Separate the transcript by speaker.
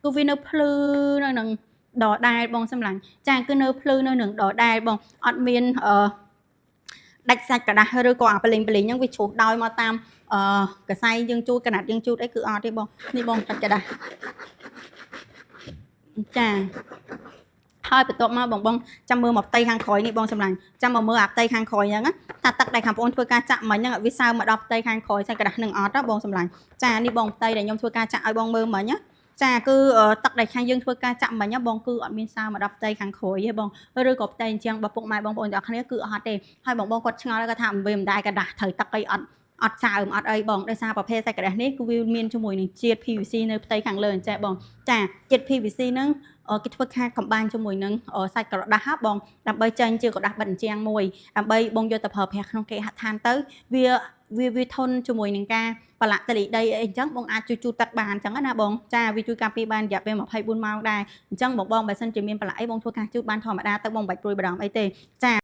Speaker 1: គឺវានៅភ្លឺនៅនឹងដដែលបងសម្លាញ់ចាគឺនៅភ្លឺនៅនឹងដដែលបងអត់មានអឺដាច់សាច់ក្រដាសឬក៏អាប្លេងប្លេងហ្នឹងវាជ្រុះដោយមកតាមអឺកសែងយើងជូតកណាត់យើងជូតអីគឺអត់ទេបងនេះបងកាច់ក្រដាសចាហើយបន្ទាប់មកបងបងចាំមើលមកផ្ទៃខាងក្រោយនេះបងសម្លាញ់ចាំមកមើលអាផ្ទៃខាងក្រោយហ្នឹងណាថាទឹកដែលខាងបងធ្វើការចាក់មិញហ្នឹងវាសើមមកដល់ផ្ទៃខាងក្រោយសាច់ក្រដាសនឹងអត់ណាបងសម្លាញ់ចានេះបងផ្ទៃដែលខ្ញុំធ្វើការចាក់ឲ្យបងមើលមិញណាចាគឺទឹកដែលខាងយើងធ្វើការចាក់មិញណាបងគឺអត់មានសើមមកដល់ផ្ទៃខាងក្រោយទេបងឬក៏ផ្ទៃអញ្ចឹងបើពុកម៉ែបងប្អូនទាំងអស់គ្នាគឺអត់ទេហើយបងបងគាត់ឆ្ងល់គាត់ថាវាមិនដែរក្រដាសត្រូវទឹកអីអត់អត់សើមអត់អីបងដោយសារប្រភេទសាច់ក្រដាសនេះគឺវាមានជាមួយនឹងជាតិ PVC នៅផ្ទៃខាងលើអញ្ចឹងបងចាជាតិ PVC ហ្នឹងគេធ្វើការកំបាញ់ជាមួយនឹងសាច់ក្រដាសហ៎បងដើម្បីចេញជាក្រដាសបិទអញ្ចាំងមួយដើម្បីបងយកទៅប្រើប្រាស់ក្នុងគេហដ្ឋានទៅវាវាវាធន់ជាមួយនឹងការប្រឡាក់តលីដីអីអញ្ចឹងបងអាចជួយជូតទឹកបានអញ្ចឹងណាបងចាវាជួយការពារបានរយៈពេល24ម៉ោងដែរអញ្ចឹងបងបងបើសិនជាមានប្រឡាក់អីបងធ្វើការជូតបានធម្មតាទៅបងមិនបាច់ព្រួយបារម្ភអីទេចា។